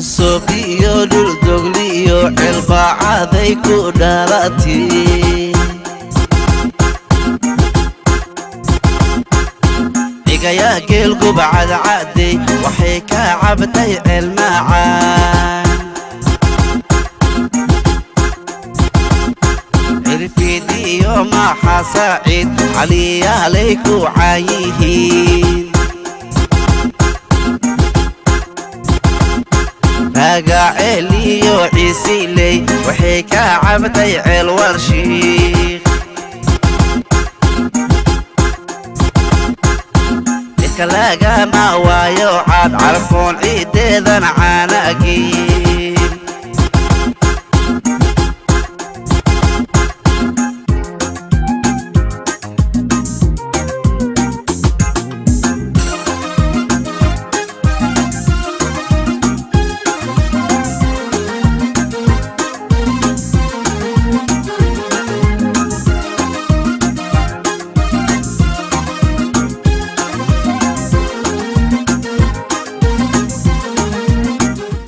Cusub iyo dhuldogliyo ceelbaacaday ku dhalati. Cigayaa geelguba cadcadey waxay ka cabtay ceelmacaan. Cirfiid iyo maxa saaciid caliyaalay ku caayihiin. Raagaceel iyo ciisiley waxay ka cabtay ceel warshiik. Lagama waayo caad carfoon ciideedan caanagii.